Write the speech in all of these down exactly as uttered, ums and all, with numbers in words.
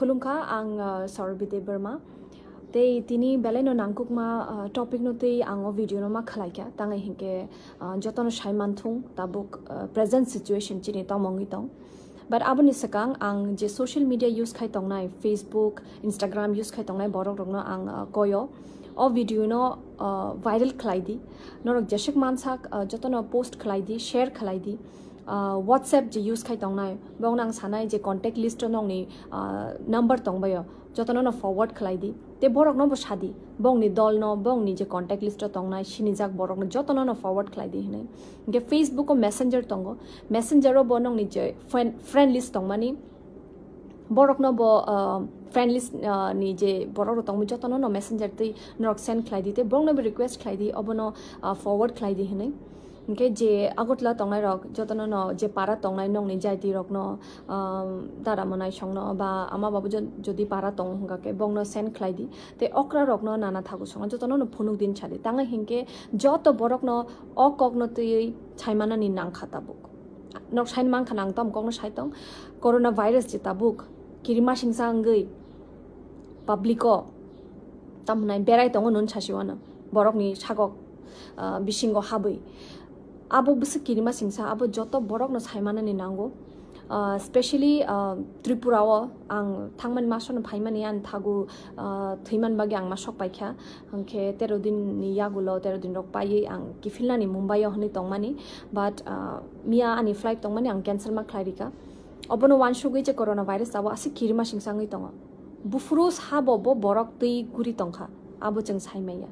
Khulumkha, ang, uh, Sarbiti Debbarma. Tei tini belaino nangkukma, uh, topic no tei ang o video no ma khlaikha. Tangwi hinkhe, uh, jotono sai manthung tabuk, uh, present situation chini tongmungwi tong. But aboni swkang ang je social media use khai tongnai, Facebook, Instagram use khai tongnai borok rokno ang, uh, koyo. O video no, uh, viral khlai di. Norok jeswk mansak, uh, jotono post khlai di, share khlai di. Uh, WhatsApp je use khai tongnai, bongno ang sanai je contact list o nongni, uh, number tongbaio, jotono no forward khlai di. Te borokno bo sadi, bongni dolno, bongni je contact list o tongnai, sinijak borokno jotono no forward khlai di hinwi. Hinkhe Facebook o Messenger tongo, Messenger o bo nongni je friend, friend list tongmani, borokno bo, uh, friend list, uh, ni je borok rok tongmani jotono no Messenger twi norok send khlai di, te borokno bo request khlai di, obono, uh, forward khlai di hinwi. Hinkhe je Agartala tongnai rok jotono no je para tongnai nongni jaiti rokno, um, dada mwnaisongno ba ama babu jo-, jodi para tongo hwnkha khe bongno send khlai di. Tei okra rokno nana thagu songno jotono no phunuk din sadi. Tangwi hinkhe joto borokno o kokno twiwi saimanani nangkha tabuk. Nok saini mankha nang tom kokno sai tong. Corona virus je tabuk kirima singsa wngwi public o tamhnai berai tongo nun sasiwano borokni sagok, ah, bisingo habwi. Abo bwswk kirima singsa, abo joto borokno saimanani nango. Ah, specially, ah, Tripura o ang thangmani masano phaimani ani thagu, ah, thwiman bagwi ang ma sok paikha. Hinkhe tero din ni yagulo, tero din rok paiwi ang kiphilnani Mumbai o hinwi tongmani. But, ah, miya ani flight tongmani ang cancel ma khlai rika. Obono wansugwi je corona virus abo aswk kirima singsa wngwi tongo. Buphuru sabo bo borok twi guri tongkha, abo chwng saimanya.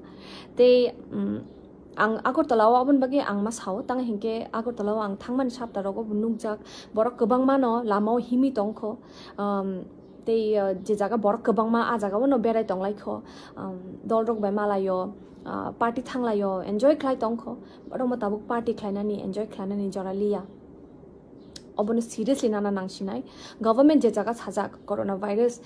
Tei, mm, ang Agartala o aboni bagwi ang ma sao, tang hinkhe Agartala o ang thangmani sapta rogo bo nukjak, borok kwbangma no lama o himwi tongkho. Um, tei, uh, je jaga borok kwbangma, a jaga o no berai tonglaikho, um, dol rok bai malaio, uh, party thanglaio, enjoy khlai tongkho. Borok mo tabuk party khlainani, enjoy khlainani jora liya. Obono seriously nana nangsinai. Government je jaga sajak corona virus,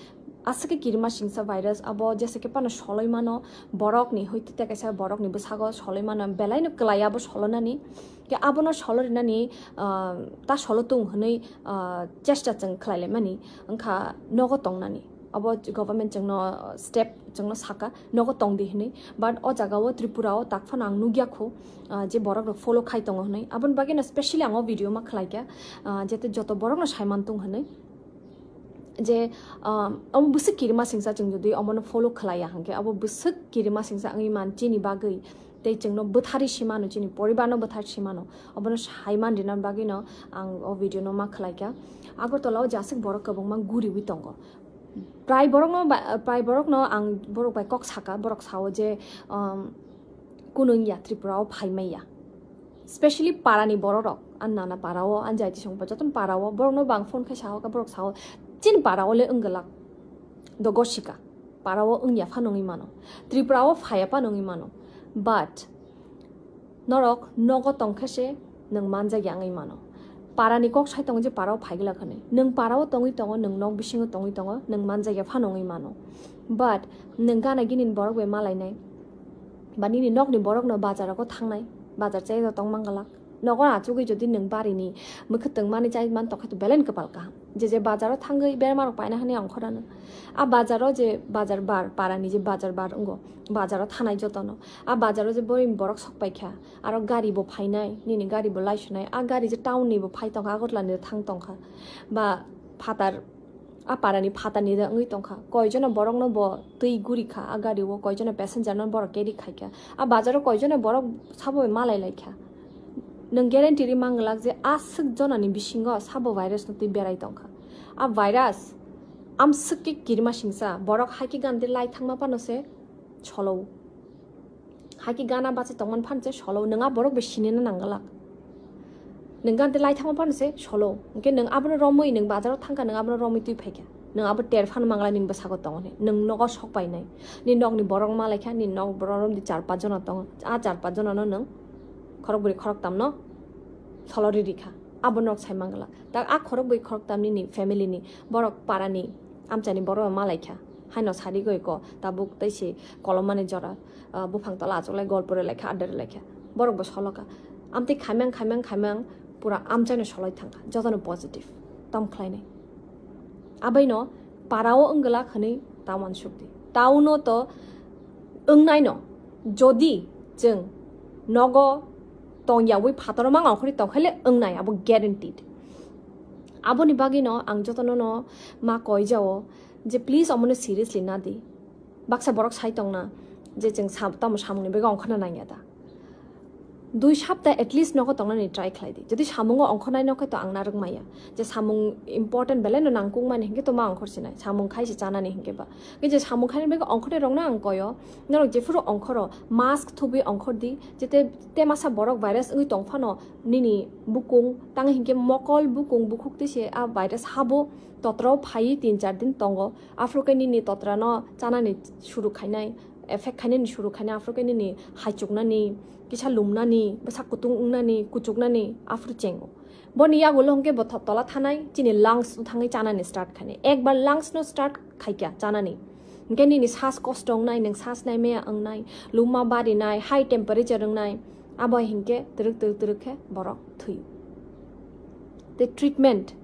aswk khe kirima singsa virus, abo jesa khe phano soloi mano, borokni hoite te kaisa borokni bwsago soloi mano, belaino kwlai abo solonani. Khe abono solo rinani, ah, ta solo tung hwnwi, ah, chesta chwng khlai laimani, wngkha nogo tongnani. Abo government chwngno step chwngno saka, nogo tongdi hinwi. But o jaga o Tripura o tak phano ang nukya khu, ah, je borok rok follow khai tongo hinwi. Aboni bagwi no specially ang o video ma khlai kha, ah, jete joto borok no sai man tung hinwi. Je, ah, omo bwswk kirima singsa chwng jodi omono follow khlai ya hinkhe abo bwswk kirima singsa wngwi man chini bagwi. Tei chwngno bwthari simano, chini poribarno bwthari simano. Obono sai man rina bagwi no ang o video no ma khlai kha. Agartala o je aswk borok kwbangma guriwi tongo. Prai borokno ba, prai borokno ang borok bai kok saka, borok sao je, um, kunung ya Tripura o phai maya. Specially parani borok rok, an nana para o, an jaiti songpa joton para o, borokno bang phone khai sao, borok sao, chini para o le wngwlak. Do gosika, para o wngya phano wngwi mano. Tripura o phaya phano wngwi mano. But norok nogo tongkhe se nwng manjakya wngwi mano. Parani kok sai tongo je para o phaigwlak hwnwi. Nwng para o tongwi tongo, nwng nok bisingo tongwi tongo, nwng manjakya phano wngwi mano. But nwng gana gini borok bai malainai. Ba nini nokni borokno bazar rogo thangnai, bazar chaya tong mangalak. Nogo achugwi jodi nwng barini mwkhwtwng mani chai man tokhe to belai kwpal kaham. Je je bazaro thangwi berma rok paina hwnwi ang khorano. A bazaro je bazar bar, parani je bazar bar wngo, bazaro thanai jotono. A bazaro je boring borok sok paikha, aro gari bo phainai, nini gari bo laisunai, a gari je town ni bo phai tongkha, Agartala ni thang tongkha. Ba phatar, a parani phatarni da wngwi tongkha. Koijono borokno bo twi guri kha, a gari o koijono passenger no borok carry khai kha. A bazaro koijono borok sabo bai malai lai kha. Nwng guarantee ri manglak je aswk jonani bisingo sabo virus no twi berai tongkha. A virus amswk khe kirima singsa, borok hai khe gante lai thangma phano se solo. Haki gana bacha tongman phan se solo, nwng a borok bai sinina nanggalak. Nwng gante lai thangma phan se solo. Hwnkhe nwng abono romwi, nwng bazaro thangkha, nwng abono romwi twi phaikha. Nwng abo ter phan mangla nini bwsago tongo hwnwi. Nwng nogo sok painai. Nini nokni borok malaikha, nini nok borok romdi char pach jona tongo. A char pach jonano nwng khorok bwrwi khorok tamno solo riri kha. Abo nok sai mangla. Ta a khorok bwrwi khorok tam nini family ni borok parani amchaini borok malaikha. Haino sadi goi ko tabuk tei se kolomani jora, ah, buphang tola achuklai golpo rwlaikha, adda rwlaikha. Borok bo soloka. Amtwi khaimang, khaimang, khaimang pura amchaino soloi thangkha. Jotono positive. Tom khlainai. Abaino Parao wngwlak hwnwi ta uansukdi. Tauno to wngnaino, jodi chwng nogo tongyawi phataro mang ongkhorwi tongkhaile wngnai, abo guaranteed. Aboni bagwino ang jotono no ma koijao je please omono seriously nadi. Baksa borok sai tongna je chwng sam-, tamo samungni bagwi ongkhorna nangya da. Dui sapta at least nogo tongnani try khlai di. Jodi samungo ongkhornai nokhe to ang narwk maya. Je samung important belai no nangkukmani hinkhe to ma ongkhor sinai. Samung khai se chanani hinkhe ba. Hinkhe je samung khainai bagwi ongkhornai rokno ang koyo. Norok jephuru ongkhoro, mask thubwi ongkhor di. Jete te masa borok virus wngwi tongphano nini bukung, tang hinkhe mokol, bukung, bukhuk twi se a virus habo, totrao phaiwi tin char din tongo. Aphuru khe nini totrano chanani suru khainai, effect khainani suru khainai, aphuru khe nini haichuknani, kisa lumnani, bwsa kutung wngnani, kuchuknani, aphuru chengo. Boni yagulo hwnkhe bo tho-, tola thanai, chini lungs no thangwi chanani start khainai. Ekbar lungs no start khaikya chanani. Hinkhe nini sas kosto wngnai, nwng sas nai maya wngnai, luma barinai, high temperature wngnai, abo hinkhe twrwk twrwk twrwk khe borok thwi. Tei treatment,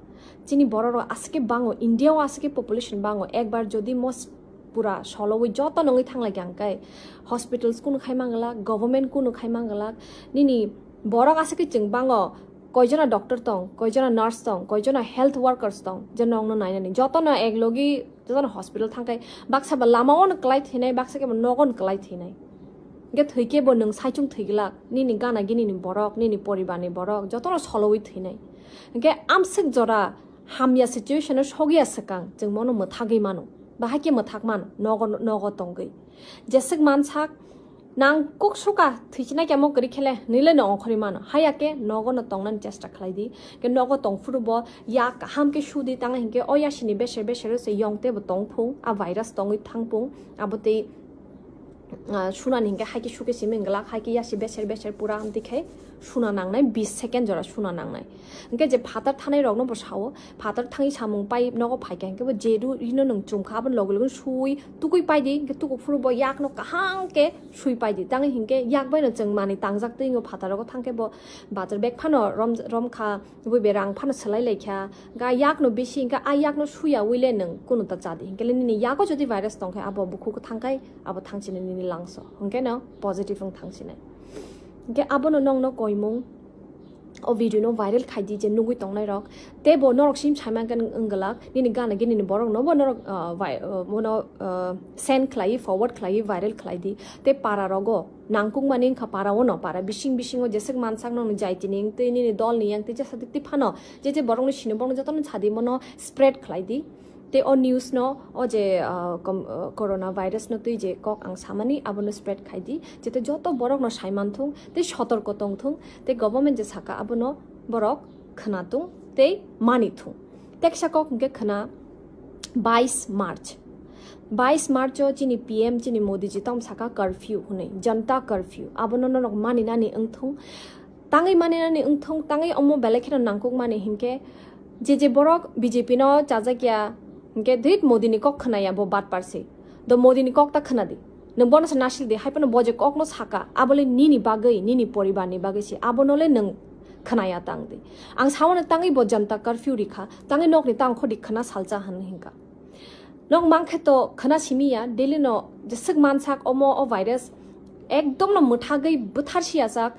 chini borok rok aswk khe bango, India o aswk khe population bango, ekbar jodi mo s-, pura solowi joto nongwi thanglai kha hwnkhe hospitals kunu khai manglak, government kunu khai manglak, nini borok aswk khe chwng bango, koijona doctor tong, koijona nurse tong, koijona health workers tong, je nongno nainani, jotono ek logi jotono hospital thangkhai, baksa ba lama ono kwlai thinai, baksa khe bo nogo no kwlai thinai. Hinkhe thwikhe bo nwng saichung thwiglak, nini gana gini ni borok, nini poribar ni borok, jotono solowi thinai. Hinkhe amswk jora hamya situation o sogya swkang, chwng mono mwthagwi mano, bahai khe mwthak mano, nogo, nogo tongwi. Jeswk mansak, nang kuk suka thwichina kemo kwrwi khele, nile no ongkhorwi mano, haya khe nogo no tongnani chesta khlai di. Hinkhe nogo tongphuru bo yak kaham khe sudi, tang hinkhe o yasini beser beser o se yong tebo tongphung, a virus tongwi thangphung, abo tei ah, sunani hinkhe hai khe suke simi glak, hai khe yasi beser beser pura amtwi khe suna nangnai, bis second jora suna nangnai. Hinkhe je phatar thanai rokno bo sao, phatar thangwi samung pai nogo phaikha hinkhe bo jedu hino nwng chumkha, aboni loge loge sui tukui paidi, hinkhe tuku phuru bo yakno kaham khe sui paidi. Tangwi hinkhe yak baino chwng manwi tangjak twi wngo, phatar rogo thangkhe bo bajar bag phano rom, romkha, bui be rang phano swlai laikha, ga yakno bisi hinkhe a yakno suya wile nwng kunu ta chadi, hinkhe nini yago jodi virus tongkhe abo bukhuk thangkhai, abo thangsinai nini langso, hinkhe no positive wng thangsinai. Hinkhe abono nongno koimung o video no viral khai di je nugui tongnai rok, tei bo norok sim saimang khe wng glak, nini gana gini ni borok no bo norok, ah, vai-, ah, bono, ah, send khlai, forward khlai, viral khlai di, tei para rogo nangkukmani wngkha para ono, para bising bisingo jeswk mansak nokni jai tini wng twi nini dol ni yang twi jesa twi phano je je borokno sini borokno jotono sadi mono spread khlai di. Tei o news no, o je, ah, kom-, ah, corona virus no twi je kok ang samani abono spread khai di, jete joto borok no saiman thung tei sotorko tong thung, tei government je saka abono borok khwna tung tei mani thung. Teksa kok hinkhe khwna bais March. Bais March o chini P M chini Modi ji tong saka curfew hwnwi, Janta curfew. Abono norok mani nani wng thung. Tangwi mani nani wng thung, tangwi omo belai kheno nangkuk mani hinkhe je je borok B J P no chajakya hinkhe dhit Modi ni kok khwnaya bo bad parsi. Do Modi ni kok ta khwnadi. Nwng bono se nasil di, hai phano bo je kok no saka, abole nini bagwi, nini poribar ni bagwi se, abono le nwng khwnaya tang di. Ang sao no tangwi bo Janta curfew rikha, tangwi nok ni tang khodi khwna salcha hwn hinkha. Nok mankhe to khwna simi ya, daily no jeswk mansak omo o virus ekdom no mwthagwi bwthar siyajak,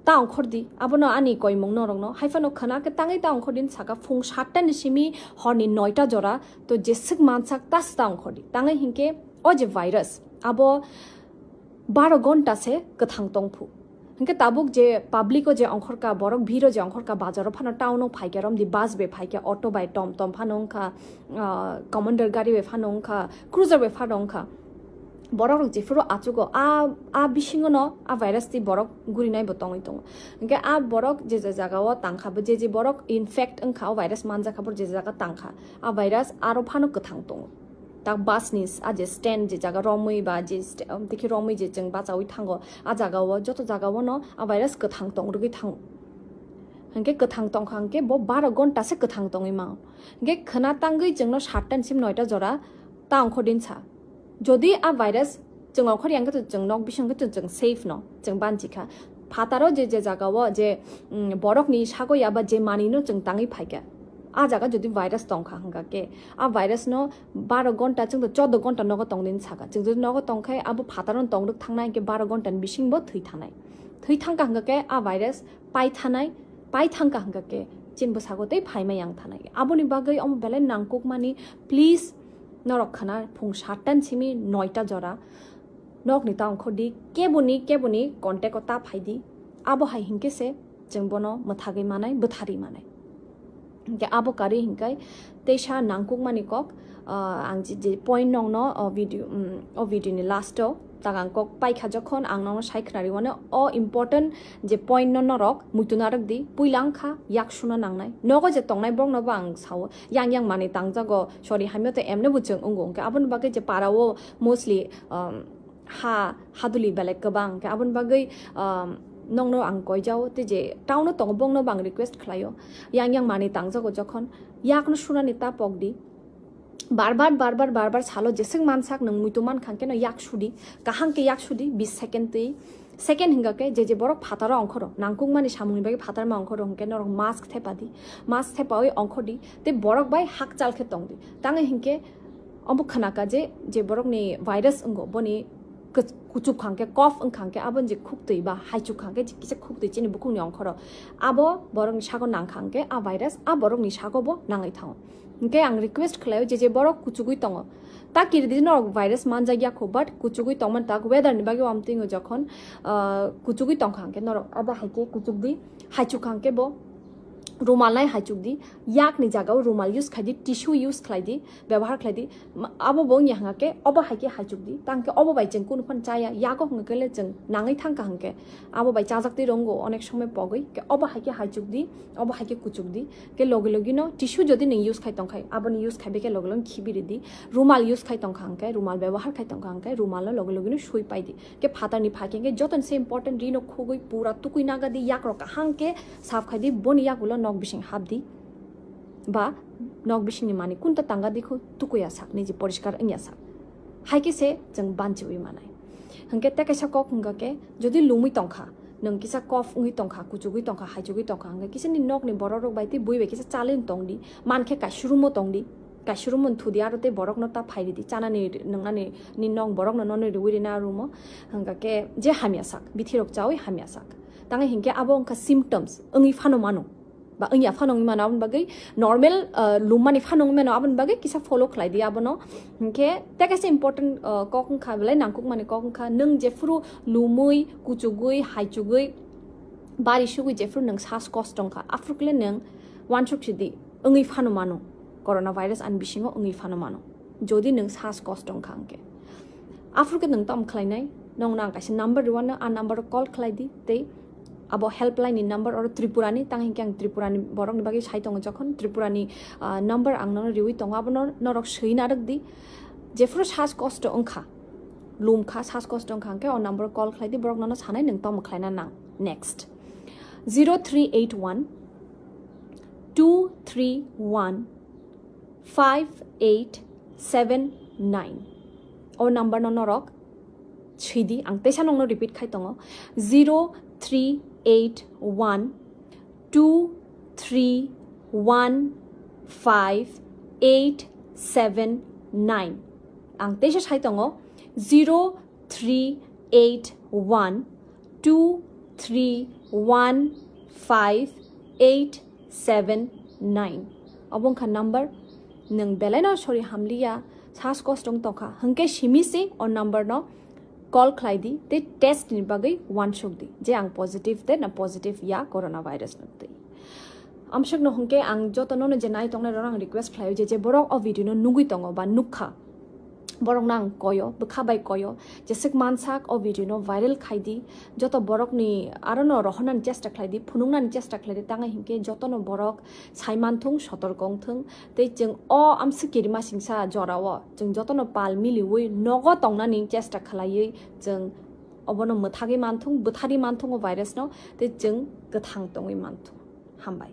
ta ongkhor di, abono ani koimung norokno. Hai phano khwna khe tangwi ta ongkhor di saka phung satta ni simi horni noita jora, to jeswk mansak tas ta ongkhor di. Tangwi hinkhe o je virus, abo baro gonta se kwthang tongphu. Hinkhe tabuk je public o je ongkhorka, borok bhir o je ongkhorka, bazar o phano town o phaikha, romdi bus bai phaikha, auto bai, tom tom phano wngkha, ah, commander gari bai phano wngkha, cruiser bai phano wngkha. Borok rok jephuru achugo, a, a bisingo no a virus twi borok gurinai bo tongwi tongo. Hinkhe a borok je je jaga o tangkha, bo je je borok infect wngkha, o virus manjakha, bo je je jaga tangkha, a virus aro phano kwthang tongo. Tak bus ni s-, a je stand je jaga romwi ba je st-, um, dikhe romwi je chwng bachawi thango, a jaga o joto jaga o no a virus kwthang tong rwgwi thango. Hinkhe kwthang tongkha hinkhe bo baro gonta se kwthang tongwi mano. Hinkhe khwna tangwi chwngno satta ni sim noita jora ta ongkhor din sa. Jodi a virus chwng ongkhor yang khe to chwng nok bising khe to chwng safe no, chwng banchi kha. Phataro je je jaga o je, um, borok ni sago ya ba je mani no chwng tangwi phaikha. A jaga jodi virus tongkha hwnkha khe, a virus no baro gonta chwng to chodo gonta nogo tongdi hinwi sakha. Chwng jodi nogo tongkhe abo phataro tongdok thangnai hwnkhe baro gonta ni bisingbo thwi thanai. Thwi thangkha hwnkha khe a virus pai thanai, pai thangkha hwnkha khe chini bwsago tei phaima yang thanai. Aboni bagwi omo belai nangkukmani, please, norok khna phung sattan simi noita jora nokni ta ongkhordi, keboni keboni contact o ta phaidi. Abo hai hinkhe se chwng bono mwthagwi manai, bwtharwi manai. Hinkhe abo karwi hinkai teisa nangkukmani kok, ah, ang je, je point nongno o video, mm, o video ni last o tagang kok paikha jokhon ang nongno sai khwnari mano o important je point no norok muitu narwk di, puila wngkha yak suna nangnai. Nogo je tongnai borokno bo ang sao, yang yang manwi tangjago, sorry, hamya to emne bo chwng wngo, hinkhe aboni bagwi je para o mostly, um, ha, haduli belai kwbang, hinkhe aboni bagwi, um, nongno ang koijao, tei je town o tongo bongno bo ang request khlaio, yang yang manwi tangjago jokhon, yakno sunani ta pokdi. Bar bar, bar bar, bar bar salo jeswk mansak nwng muitu mankha hwnkhe no yak sudi, kaham khe yak sudi, bis second twi. Second hwnkha khe je je borok phataro ongkhoro, nangkukmani samungni bagwi phatarma ongkhoro hwnkhe norok mask thepadi, mask thepawi ongkhordi, tei borok bai hakchal khe tongdi. Tangwi hinkhe omo khwnaka je, je borokni virus wngo, boni kuch-, kuchuk kha hwnkhe, cough wngkha hwnkhe, aboni je khuktwi ba haichuk kha hwnkhe, kisa khuktwi chini bukhukni ongkhoro, abo borokni sago nangkha hwnkhe, a virus a borokni sago bo nangwi thango. Hinkhe ang request khlaio, je je borok kuchugwi tongo, ta kiridi norok virus manjak ya kho, but kuchugwi tongmani tak weather ni bagwi wamtwingo jokhon, ah, kuchugwi tongkha hwnkhe norok abo hai khe kuchukdi, haichuk kha hwnkhe bo rumal nai haichukdi, yakni jagao rumal use khaidi, tissue use khlaidi, byabohar khlaidi. Ma-, abo bo wngya hwnkha khe, obo hai khe haichukdi, tang khe obo bai chwng kunu phano chaya, yago hwnkha khe le chwng nangwi thangkha hwnkhe, abo bai chajak twi rongo onek somoi pogwi, khe obo hai khe haichukdi, obo hai khe kuchukdi, khe logi logi no tissue jodi nwng use khai tongkhai, aboni use khai bai khe logi logi khibi ridi, rumal use khai tongkha hwnkhe, rumal byabohar khai tongkha hwnkhe, rumal no logi logi no sui paidi, khe phatar ni phai khe, khe joto ni se important rino khugwi pura tukui nagadi, yak rok kaham khe sap khaidi, boni yagulo nok bising hapdi. Ba nok bisingni manwi kunta tanga dikhu tukuya sak, niji poriskar wngya sak. Hai khe se chwng banchiwi manai. Hwnkhe tei kaisa kok hwnkha khe, jodi lumwi tongkha, nwng kisa cough wngwi tongkha, kuchugwi tongkha, haichugwi tongkha, hwnkhe kisa ni nokni borok rok bai tei bui bai kisa chalwi tongdi, mankhe kaisurumo tongdi, kaisurumo thudi aro tei borokno ta phairidi, chanani, nwngnani, ni nok borokno nono riwi rina rumo, hwnkha khe je hamya sak, bithi rok chawi hamya sak. Tangwi hinkhe abo wngkha symptoms, wngwi phano mano. Ba wngya phano wngwi mano, aboni bagwi normal, ah, lummani phano wngwi mano, aboni bagwi kisa follow khlai di abono. Hinkhe tei kaisa important, ah, kok wngkha belai nangkukmani kok wngkha, nwng jephuru lumwi, kuchugwi, haichugwi, bari sugwi jephuru nwng sas kosto wngkha, aphuru kle nwng uansuk sidi wngwi phano mano, coronavirus ani bisingo wngwi phano mano. Jodi nwng sas kosto wngkha hwnkhe, aphuru khe nwng tamo khlainai? Nongno ang kaisa number rwano, a number o call khlai di tei abo helpline ni number oro Tripura ni, tang hinkhe ang Tripura ni borok ni bagwi sai tongo, jokhon Tripura ni, ah, number ang nono riwi tongo, abono norok swi narwk di. Jephuru sas kosto wngkha, lumkha, sas kosto wngkha hwnkhe o number o call khlai di, borok nono sanai nwng tamo khlaina nang. Next, zero three eight one two three one five eight seven nine. O number no norok sidi, ang teisa nongno repeat khai tongo, zero three eight one two three one five eight seven nine. Ang teisa sai tongo, zero three eight one two three one five eight seven nine. Obo wngkha number. Nwng belai no sori hamliya, sas kosto wng tongkha hwnkhe simi se o number no call khlai di tei test ni bagwi uansuk di je ang positive de na positive ya coronavirus no twi. Amsuk no hwnkhe ang joto nono je nai tongnai rok ang request khlaio je, je borok o video no nugwi tongo ba nukha, borokno ang koyo, bwkha bai koyo, jeswk mansak o video no viral khai di, joto borokni aro no rohornani chesta khlai di, phunuknani chesta khlai di, tangwi hinkhe jotono borok sai manthung, sotorko wngthung, tei chwng o amswk kirima singsa jorao chwng jotono pal miliwi nogo tongnani chesta khlaiwi chwng obono mwthagwi manthung, bwtharwi manthung o virus no, tei chwng kwthang tongwi manthung. Hambai.